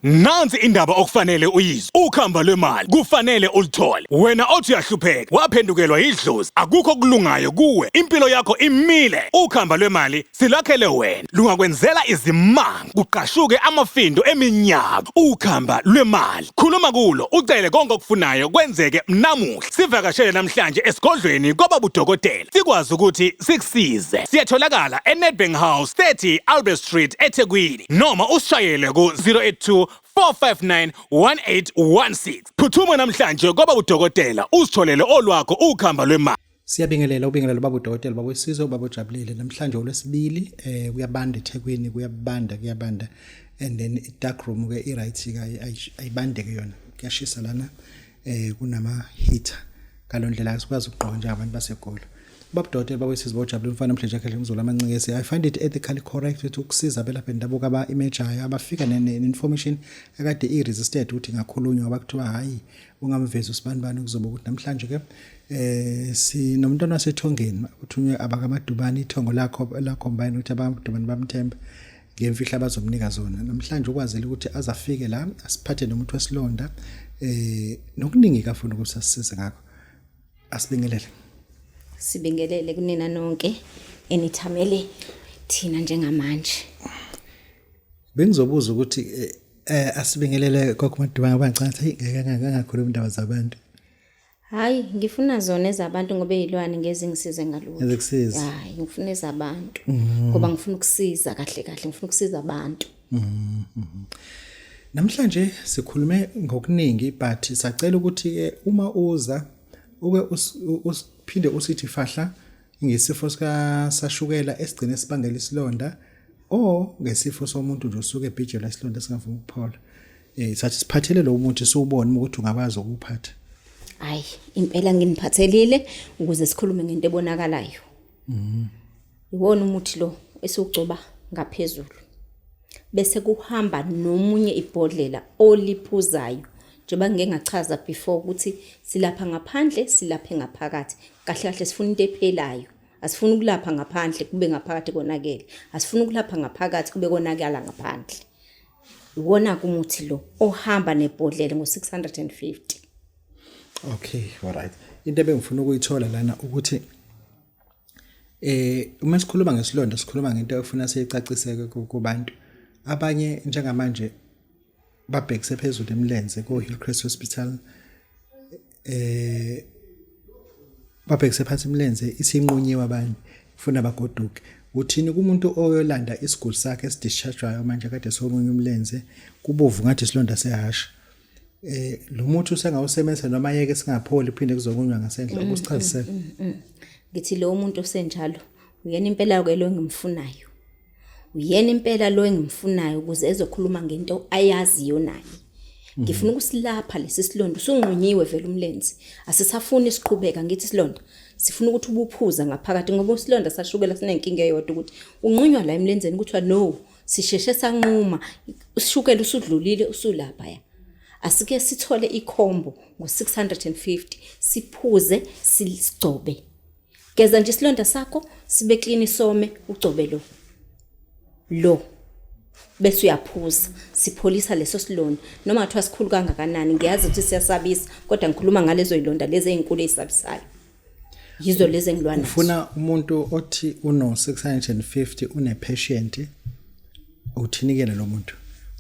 Nansi indaba okufanele uyizwe. Ukhamba lwemali kufanele uluthole. Wena othi uyahlupheka, waphendukelwa yidlozi, akukho okulungayo kuwe, impilo yakho imile. Ukhamba lwemali silakhele wena, lungakwenzela izimanga, kuqashuke amafindo eminyaka. Ukhamba lwemali, khuluma kulo, ucele konke okufunayo kwenzeke namuhla. Sivakashele namhlanje esigodlweni kwababudokotela, sikwazi ukuthi sikusize. Siyatholakala eNedbank House, 30 Albert Street, eThekwini. Noma usishayele ku-082 459 1816. Phuthuma namhlanje kwaba udokotela uzitholele olwakho ukhamba lwemali. Siyabingelela ubingelela baba udokotela baba wesizwe ubaba ojabulile namhlanje olwesibili kuyabanda eThekwini, kuyabanda, kuyabanda, and then i dark room ke i right ke ayibandeke yona, kuyashisa lana, kunama heater ngalondlela sikwazi ukugqoka njengabantu baseGoli. Baba udokotela baba wesizwe baba ojabulile umfana omhle nje umzulu amancikesi. I find it ethically correct ukuthi ukusiza abelaphi bendabuko aba imageayo abafika ne-information akade i-resisted ukuthi ingakhulunywa ngoba kuthiwa hhayi ungamvezi usibanibani. Kuzoba ukuthi namhlanje ke sinomntwana wasethongeni uthunywe abakaMadubane, ithongo lakho la combine ukuthi abakaMadubane bamthemba ngemfihlo abazomnika zona. Namhlanje ukwazile ukuthi azafike la asiphathe nomuthi wesilonda nokuningi kafuna ukuthi asisize ngakho. Asibingelele. Sibingelele kunina nonke enithamele thina njengamanje. Bengizobuza ukuthi asibingelele gogo Madubane ngoba ngicabanga ukuthi hey, ngeke ngingakhuluma indaba zabantu. Hayi, ngifuna zona ezabantu ngoba izilwane ngeze ngisize ngalutho. Ezikusiza. Hayi, ngifuna ezabantu ngoba ngifuna ukusiza kahle kahle, ngifuna ukusiza abantu. Namhlanje sikhulume ngokuningi, but sacela ukuthi ke uma uza uke usiphinde usithi fahla ngesifo sika sashukela esigcine sibangela isilonda o ngesifo somuntu nje osuke ebhijelwa isilonda esingavumi ukuphola. Sathi siphathele lo muthi siwubone ukuthi ungakwazi ukuphatha. Hayi, impela nginiphathelile ukuze sikhulume ngento ebonakalayo. Iwona umuthi lo esiwugcoba ngaphezulu. Bese kuhamba nomunye ibhodlela oliphuzayo. Njengoba ngike ngachaza before ukuthi silapha ngaphandle, silaphe ngaphakathi. Kahle kahle sifuna into ephelayo. Asifuni ukulapha ngaphandle kube ngaphakathi konakele. Asifuni ukulapha ngaphakathi kube konakala ngaphandle. Iwona umuthi lo ohamba nebhodlela ngo-650. Okay, all right. Into ebengifuna ukuyithola lana ukuthi uma sikhuluma ngesilonda sikhuluma ngento efuna siyicaciseke kubantu. Abanye njengamanje babhekise phezulu emlenze ko Hillcrest Hospital, babhekise phansi imlenze isinqunyiwe, abanye funa bagoduke. Uthini kumuntu oyolanda isiguli sakhe esidischargewayo manje kade sonqunywa umlenze, kubovu ngathi isilonda sehasha? Lo muthi usengawusebenzisa noma yeke singapholi phinde kuzokunywa ngasendle ukusichazisela? Ngithi lo muntu osenjalo uyena impela ke lo engimfunayo. Uyena impela lo engimfunayo ukuze ezokhuluma ngento ayaziyo naye. Ngifuna ukusilapha lesi silonda, usunqunyiwe vele umlenze. Asisafuni siqhubeka ngithi isilonda. Sifuna ukuthi ubuphuza ngaphakathi ngoba isilonda sashukela sinenkinga eyodwa ukuthi unqunywa la emlenzeni, kuthiwa no, sisheshe sanquma, ushukela usudlulile usulapha ya. Asike sithole ikhombo ngo-650 siphuze sigcobe. Geza nje isilonda sakho sibe clean some ugcobe lo. Lo bese uyaphuza, sipholisa leso silonda noma kuthiwa sikhulu kangakanani. Ngiyazi ukuthi siyasabisa kodwa ngikhuluma ngalezo zilonda lezi ezinkulu ezisabisayo. Yizo lezi engilwa nazo. Ufuna umuntu othi uno 650 une patient, uthinikele lo muntu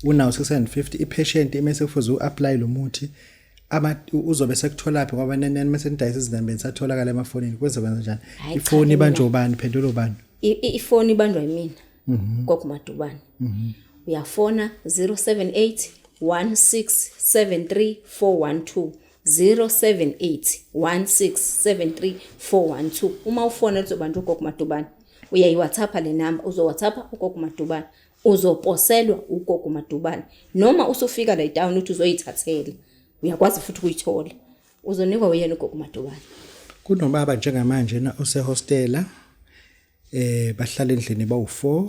unawo 650 i-patient imese kufuze u-apply lo muthi aba uzobe sekutholaphi ngoba nene mase nidayisa izindaba nisatholakala emafonini, kwenza kwenza njani? Hhayi, cha, Ifoni mina- ibanjwe ubani, phendula ubani? Ifoni ibanjwa yimina gogo Madubane. Uyafona 078 1673 412, 078 1673 412. Uma ufona luzobanjwa ugogo Madubane. Uyayi-WhatsApp le namba, uzo-WhatsApp ugogo Madubane, uzoposelwa ugogo Madubane noma usufika la etown uthi uzoyithathela, uyakwazi futhi ukuyithola, uzonikwa uyena ugogo Madubane. Kunobaba njengamanje na osehostela, bahlala endlini bawu4,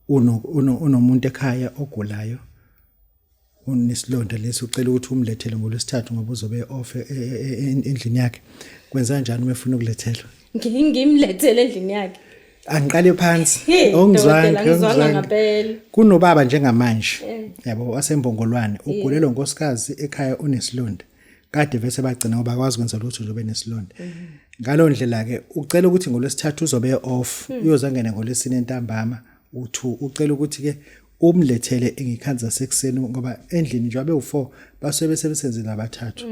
unomuntu ekhaya ogulayo unesilonda lesi, ucela ukuthi umlethele ngolwesithathu ngoba uzobe off endlini yakhe. Kwenza kanjani uma efuna ukulethelwa? Ngimlethele endlini yakhe? Angiqale phansi. Hey, Ongizwanga, dokotela, angizwanga ongizwanga. ngampela. Eh. Kunobaba njengamanje. Yabo wasembongolwane ugulelwa unkosikazi ekhaya unesilonda. Kade vese bagcina ngoba akwazi ukwenza lutho nje benesilonda. Mhm. Ngalo ndlela ke ucela ukuthi ngolwesithathu uzobe off, Hmm. uyozangena ngolwesine ntambama u2 ucela ukuthi ke umlethele ngikhanza sekuseni ngoba endlini nje abe u4 basuke besebenzile abathathu.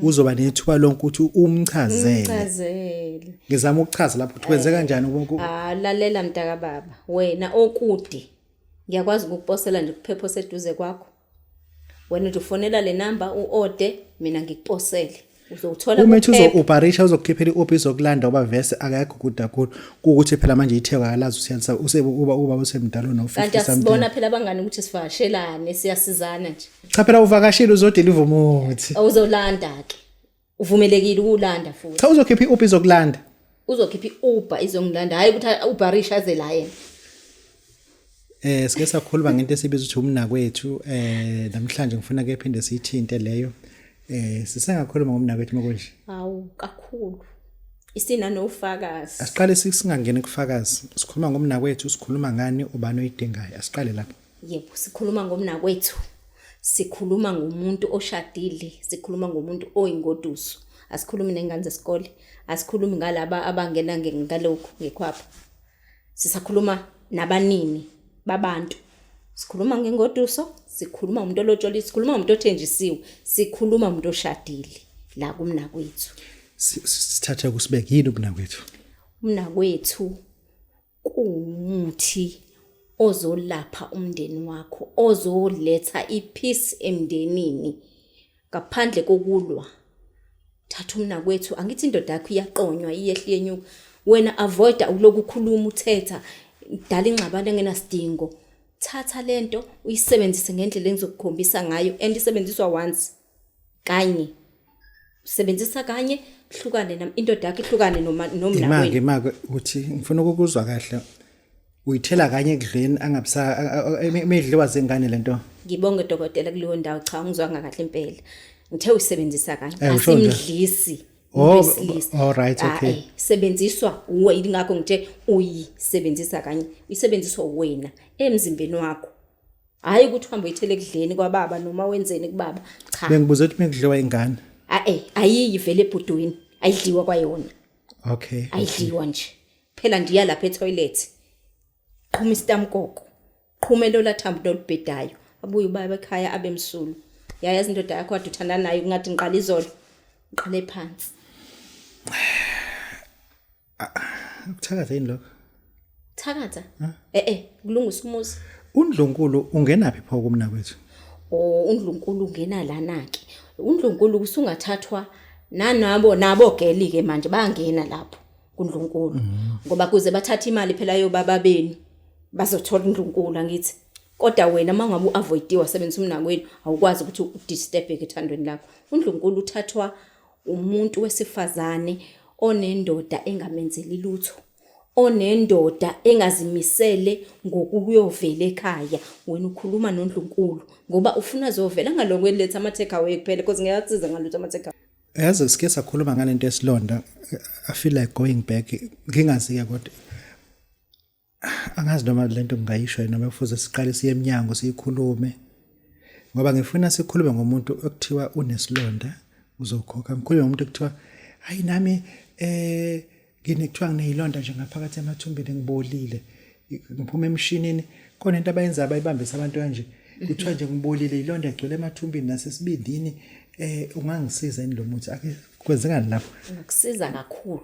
Uzoba nethuba lonke ukuthi umchazele. Chazele. Ngizama ukuchaza lapho ukuthi kwenzeka kanjani Ah lalela mntaka baba wena okude ngiyakwazi ukukuposela nje kuphepha oseduze kwakho wena nje ufonela le number uode mina ngikuposele uzowuthola uma ethi kuphepha. uzo-uberisha uzokukhiphela i-uber izokulanda ngoba vese akekho kude kakhulu kuwukuthi phela manje itheko akalazi usiyalisa uba uba usemdala kanti no-50 something asibona phela abangani ukuthi sivakashelane siyasizana nje cha phela uvakashile uzodeliva umuthi awuzolanda ke uvumelekile ukulanda futhi cha uzokhipha i-uber izokulanda uzokhipha i-uber izongilanda hhayi ukuthi ubarisha aze la yena Eh sike sakhuluma ngento esibiza ukuthi umnakwethu eh namhlanje ngifuna ke phinde siyithinte leyo eh sisengakhuluma ngomnakwethu makunje hawu kakhulu isinanofakazi asiqale singangeni kufakazi sikhuluma ngomnakwethu sikhuluma ngani ubani oyidingayo asiqale lapho Yebo, sikhuluma ngomnakwethu. Sikhuluma ngomuntu oshadile, sikhuluma ngomuntu oyingoduso. Asikhulumi nengane zesikole, asikhulumi ngalaba abangena ngalokhu ngekhwapha. Sisakhuluma nabanini babantu. Sikhuluma ngengoduso, sikhuluma ngomuntu olotsholiwe, sikhuluma ngomuntu othenjisiwe, sikhuluma ngomuntu oshadile la kumnakwethu. Sithathe kusibeke yini umnakwethu? Umnakwethu kuwumuthi ozolapha umndeni wakho, ozoletha ipeace emndenini ngaphandle kokulwa. Thatha umnakwethu, angithi indoda yakho iyaqonywa iyehla iyenyuka. Wena avoida ukulokhu ukhuluma uthetha, dala ingxabano engenasidingo. Thatha lento uyisebenzise ngendlela engizokukhombisa ngayo and isebenziswa once kanye. Sebenzisa kanye hlukane nam indoda yakho ihlukane noma Imake nomnakwenu. imake uthi ngifuna ukukuzwa kahle uyithela kanye ekudleni angabisa imidliwa zengane lento Ngibonge dokotela kuleyo ndawo cha ungizwanga kahle impela. Ngithe uyisebenzisa kanye Eh, usho nje. asimdlisi. Oh, umuntu wesilisa. all right, Ah, okay. eh, sebenziswa uwe ingakho ngithe uyisebenzisa kanye. Uyisebenziswa wena emzimbeni wakho. Hayi ukuthi uhambe uyithele ekudleni kwababa noma wenzeni kubaba. Cha. bengibuza ukuthi mekudliwa ingane Ah eh ayiyi vele ebhodweni ayidliwa kwayona. okay Ayidliwa nje. Phela nje iya lapha etoilet. Qhuma isitamkoko. Qhume lola thambo lolubhedayo. Abuye ubaba ekhaya abemsulu. Yayazi indoda yakho kade uthandana nayo ngathi ngiqala izolo. Ngiqale phansi. ukuthakatha yini lokho Thakatha. Eh eh kulungisa umuzi. undlunkulu ungenaphi pho kumnakwethu O undlunkulu ungena lana ke. Undlunkulu usungathathwa nanabo nabo geli ke manje bayangena lapho kundlunkulu. Ngoba kuze bathathe imali phela yobaba benu bazothola undlunkulu angithi. Kodwa wena mangabe uavoidiwa sebenzisa umnakwenu awukwazi ukuthi udisturb ethandweni lakho. Undlunkulu uthathwa umuntu wesifazane onendoda engamenzeli lutho. Onendoda engazimisele ngokuyovela ekhaya wena ukhuluma nondlunkulu ngoba ufuna zovela ngaloko eletha ama take away kuphela because ngeke akusize ngalutho ama take away. Yazi sike sakhuluma ngalento esilonda I feel like going back ngingazi ke kodwa angazi noma lento ngingayisho yini noma kufuze siqale siye eminyango siyikhulume ngoba ngifuna sikhulume ngomuntu okuthiwa unesilonda uzokhokha ngikhulume ngomuntu okuthiwa hayi nami eh nginekuthiwa ngineyilonda nje ngaphakathi emathumbini ngibolile ngiphuma emshinini khona into abayenza abayibambisa abantu kanje kuthiwa nje ngibolile ilonda egcwele emathumbini nasesibindini eh ungangisiza yini lo muthi ake kwenzekani lapho Ngakusiza kakhulu.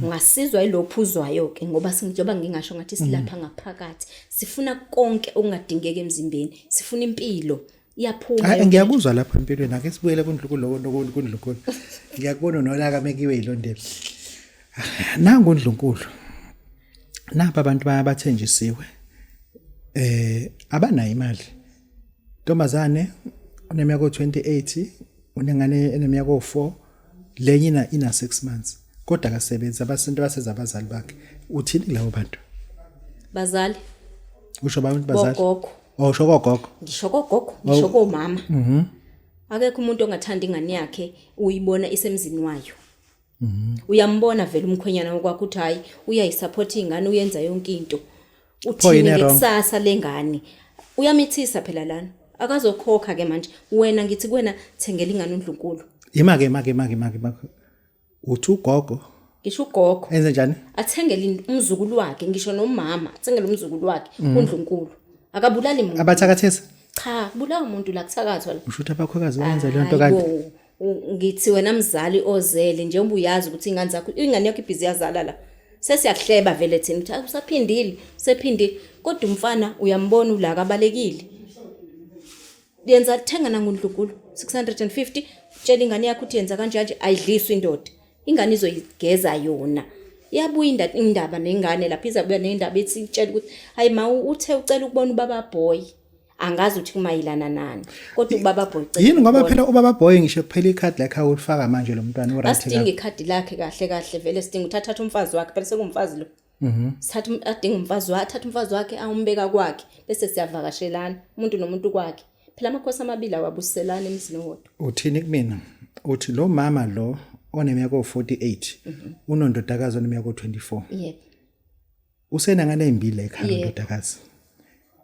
Ungasizwa ilophuzwayo ke ngoba sinjoba ngingasho ngathi silapha ngaphakathi sifuna konke okungadingeki emzimbeni sifuna impilo iyaphuma Hayi yonke. ngiyakuzwa lapho empilweni ake sibuyele kundlunkulu lokho kundlunkulu ngiyakubona nolaka mekiwe yilondebe nangu undlunkulu napa abantu bayabathenjisiwe eh abanayo imali ntombazane uneminyaka o28 unengane eneminyaka o4 lenye ina ina 6 months kodwa akasebenzi abasintu baseza abazali bakhe uthini kulabo bantu Bazali usho abantu bazali bogogo oh usho kogogo ngisho kogogo ngisho komama. Akekho umuntu ongathanda ingane yakhe uyibona isemzini wayo. Uyambona vele umkhwenyana wakwakho ukuthi hayi, uyayisupport ingane, uyenza yonke into. Pho Uthini yini wrong? ngekusasa lengane? Uyamithisa phela lana, akazokhokha ke manje. Wena, ngithi kuwena, thengela ingane undlunkulu. Ima-ke, ima-ke, ima-ke, ima-ke, ima-ke. Uthi ugogo Ngisho ugogo enze njani? Athengele umzukulu wakhe, ngisho nomama athengele umzukulu wakhe undlunkulu. Akabulali muntu. Abathakathisa? Cha, kubulawa umuntu la, kuthakathwa la. Usho ukuthi abakhwekazi bayenza leyo nto kanti? Hayibo, ngithi wena mzali ozele, njengoba uyazi ukuthi ingane zakho, ingane yakho ibhizi yazala la, sesiyakuhleba vele thina ukuthi, "Hayi, usaphindile, usephindile," kodwa umfana uyambona ulaka, abalekile. Yenza, thenga nangundlunkulu 650, tshela ingane yakho ukuthi yenza kanje kanje. Ayidliswe indoda, ingane izoyigeza yona. Iyabuya indaba nengane lapho, izabuya nendaba ethi itshela ukuthi hayi ma, uthe ucela ukubona ubaba boy. Angazi ukuthi kumayelana nani, kodwa ubaba boy ucela Yini ngoba ukubona. Phela ubaba boy, ngisho kuphela ikhadi lakhe awulifaka manje lo mntwana uright. Asidinga ikhadi lakhe kahle kahle vele, sidinga ukuthi athathe umfazi wakhe phela, sekumfazi lo. Sithatha adinga umfazi wakhe, athathe umfazi wakhe awumbeka kwakhe, bese siyavakashelana umuntu nomuntu kwakhe. Phela amakhosi amabili awabuselana emzini owodwa. Uthini kumina? Uthi lo mama lo oneminyaka o48 unondodakazi oneminyaka o24. Yebo. Usenangane ezimbili ekhaya. Yebo. Ndodakazi,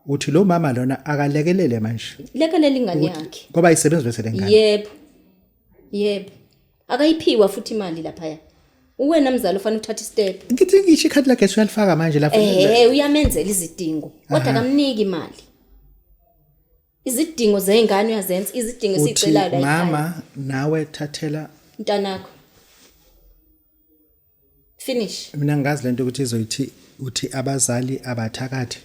uthi lo mama lona akalekelele manje? Lekelela ingane yakhe. Ngoba ayisebenzi bese lengane. Yebo, akayiphiwa futhi imali laphaya. Uwena mzali ufanele uthathe istep. Ngithi ngisho ikhadi lakhe uyalifaka manje lapho. Uyamenzela izidingo, kodwa akamniki imali. Izidingo zey'ngane uyazenza, izidingo Uthi esiyicelayo la ekhaya. mama, nawe thathela Mntanakho, finish. Mina ngazi lento ukuthi izoyithi uthi abazali abathakathi.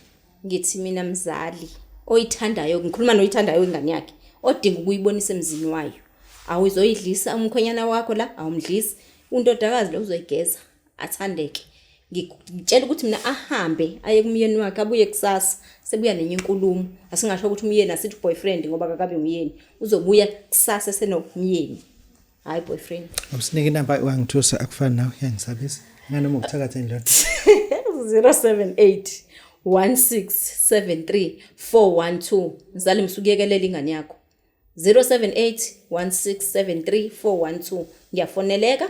Ngithi mina mzali oyithandayo, ngikhuluma noyithandayo ingane yakhe, odinga ukuyibonisa emzini wayo. Awuzoyidlisa umkhwenyana wakho la, awumdlisi undodakazi lo, uzoyigeza athandeke. Ngitshela ukuthi mina ahambe aye kumyeni wakhe, abuye kusasa sebuya nenye inkulumo. Asingasho ukuthi umyeni, asithi boyfriend ngoba kakabi umyeni. Uzobuya kusasa senomyeni, hayi boyfriend. Usinike inamba, wangithusa, akufani nawe, uyangisabisa nganoma ukuthakatha endlini. 078 1673 412. Mzali, msukuyekelela ingane yakho. 078 1673 412. Ngiyafoneleka,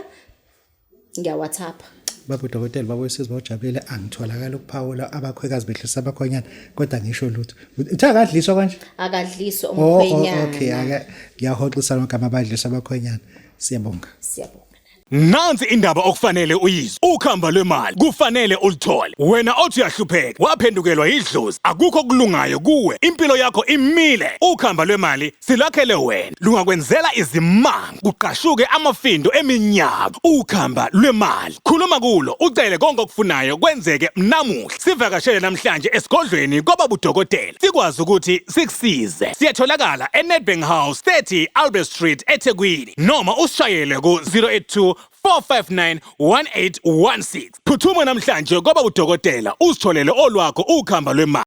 ngiyawhatsapp. Baba udokotela, baba wesizwe, bawujabulile. Angitholakala ukuphawula abakhwekazi behlisa abakhonyana, kodwa ngisho lutho. Uthe akadliswa kanje? Akadliswa Oh, umkhwenyana. okay, ake ngiyahoxisa amagama abadliswa abakhonyana. Siyabonga. Siyabonga. Nansi indaba okufanele uyizwe. Ukhamba lwemali kufanele ulithole. Wena othi uyahlupheka, waphendukelwa idlozi, akukho okulungayo kuwe. Impilo yakho imile. Ukhamba lwemali silakhele wena. Lungakwenzela izimanga, kuqashuke amafindo eminyaka. Ukhamba lwemali. Khuluma kulo, ucele konke okufunayo kwenzeke namuhla. Sivakashele namhlanje esigodlweni kwababa udokotela. Sikwazi ukuthi sikusize. Siyatholakala eNedbank House, 30 Albert Street, eThekwini. Noma usishayele ku 082 459 1816. Phuthuma namhlanje kwaba udokotela, uzitholele olwakho ukhamba lwemali.